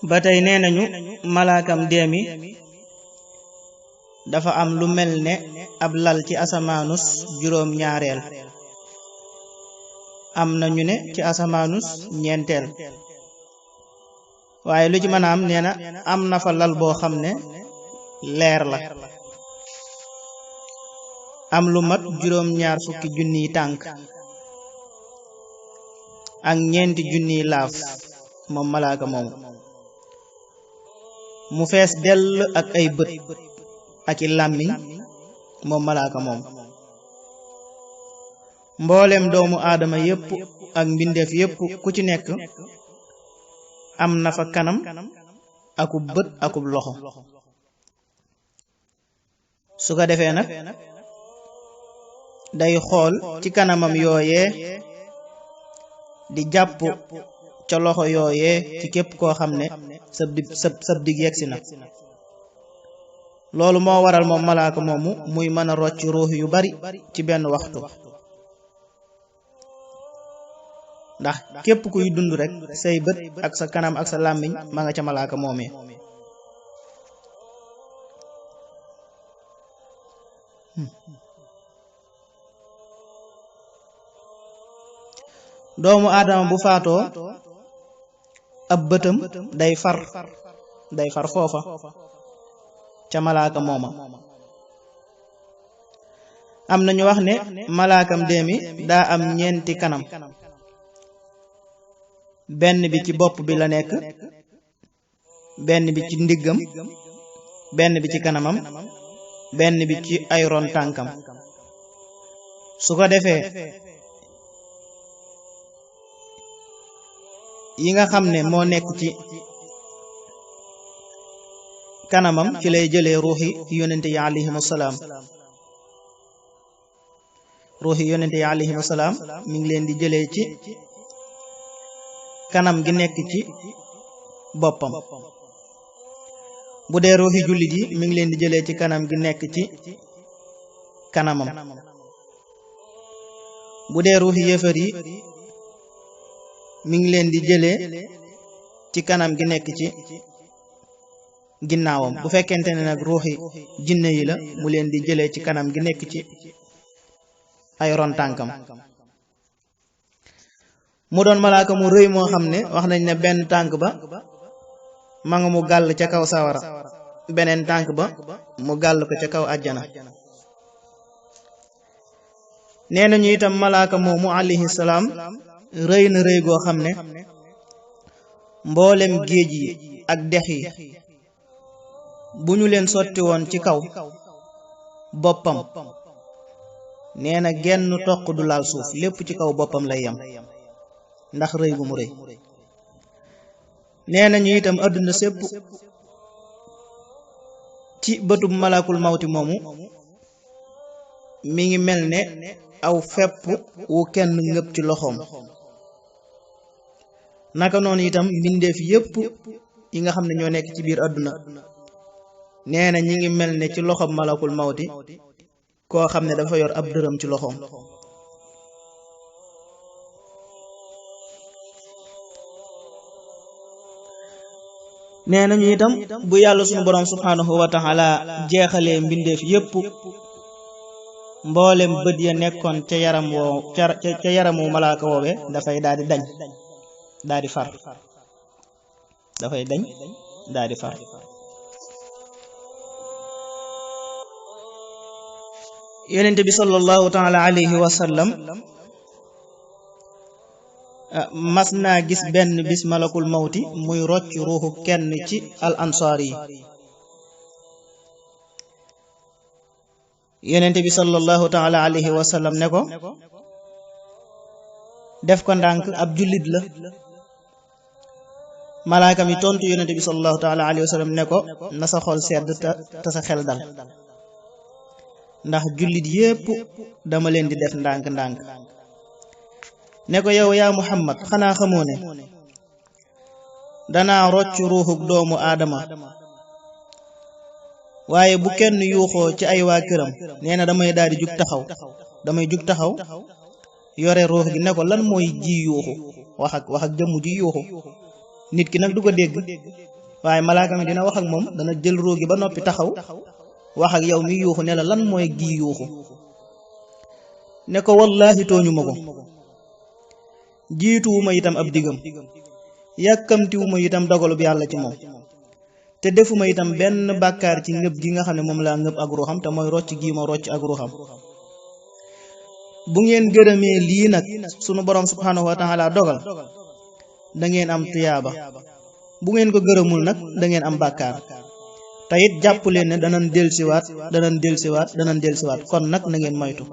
ba tey nee nañu malaakam deemi dafa am lu mel ne ab lal ci asamaanus juróom ñaareel, am na ñu ne ci asamaanus ñeenteel, waaye lu ci mën a am nee na am na fa lal boo xam ne leer la, am lu mat juróom ñaar fukki junniy tànk ak ñeenti junniy laaf moom malaaka moomu, mu fees dell ak ay bët ak i làmmiñ moom malaaka moom. mboolem doomu aadama yépp ak mbindeef yépp ku ci nekk am na fa kanam akub bët akub loxo. su ko defee nag day xool ci kanamam yooyee di jàpp ca loxo yooyee ci képp koo xam ne sab dig yegsi na. loolu moo waral moom malaaka moomu muy mën a rocc ruux yu bari ci benn waxtu, ndax képp kuy dund rek say bët ak sa kanam ak sa làmmiñ ma nga ca malaaka moomee. doomu aadama bu faatoo ab bëtam day far foofa ca malaaka mooma. am na ñu wax ne malaakam deemi daa am ñeenti kanam, benn bi ci bopp bi la nekk, benn bi ci ndiggam, benn bi ci kanamam, benn bi ci ay ron tànkam. su ko defee yi nga xam ne moo nekk ci kanamam ci lay jëlee ruuxi yonente yi alayhimu salaam. ruuxi yonente yi alayhimu salaam mi ngi leen di jëlee ci kanam gi nekk ci boppam. bu dee ruuxi jullit yi mi ngi leen di jëlee ci kanam gi nekk ci kanamam. bu dee ruuxi yéefar yi mi ngi leen di jëlee ci kanam gi nekk ci ginnaawam. bu fekkente ne nag ruuxi jinne yi la mu leen di jëlee ci kanam gi nekk ci ay ron tànkam. mu doon malaaka mu rëy moo xam ne wax nañ ne benn tànk ba ma nga mu gàll ca kaw sawara, beneen tànk ba mu gàll ko ca kaw àjjana. nee nañu itam malaaka moomu alayhi salaam rëy na rëy goo xam ne mboolem géej yi ak dex yi bu ñu leen sotti woon ci kaw boppam, nee na genn toq du laal suuf, lépp ci kaw boppam lay yam ndax rëy gu mu rëy. nee nañu itam àdduna sépp ci bëtub malakul mawti moomu mi ngi mel ne aw fepp wu kenn ngëpp ci loxoom. naka noonu itam mbindeef yépp yi nga xam ne ñoo nekk ci biir àdduna nee na ñi ngi mel ne ci loxoom malakul mawti koo xam ne dafa yor ab dërëm ci loxoom. nee nañu itam bu yàlla sunu borom subhanahu wa taala jeexalee mbindeef yépp, mboolem bët ya nekkoon ca yaramu malaaka woowe dafay daal di dañ, daal di far, dafay dañ daal di far. yonente bi sallallahu taala alayhi wa sallam mas naa gis benn bis malakul mawti muy rocc ruuxu kenn ci al ansaar yi. yonente bi sallallahu taala alayhi wa sallam ne ko def ko ndànk, ab jullit la. malaaka mi tontu yonente bi sallallahu taala alayhi wa sallam ne ko na sa xol sedd te sa xel dal, ndax jullit yépp dama leen di def ndànk-ndànk. ne ko yow yaa Muhammad, xanaa xamoo ne danaa rocc ruuxuk doomu aadama, waaye bu kenn yuuxoo ci ay waa këram nee na damay daal di jug taxaw yore ruux gi ne ko lan mooy ji yuuxu wax ak jëmm ji yuuxu nit ki nag du ko dégg waaye malaaka mi dina wax ak moom dana jël ruux gi ba noppi taxaw wax ak yow mi yuuxu ne la lan mooy gi yuuxu ne ko wallaahi tooñu ma ko jiituwuma itam ab digam yàkkamtiwuma itam dogalub yàlla ci moom te defuma itam benn bàkkaar ci ngëb gi nga xam ne moom laa ngëb ak ruuxam te mooy rocc gii ma rocc ak ruuxam bu ngeen gërëmee lii nag sunu borom subhanahu wa taala dogal da ngeen am tuyaaba bu ngeen ko gërëmul nag da ngeen am bàkkaar te it jàpp leen ne danañ delsiwaat kon nag na ngeen moytu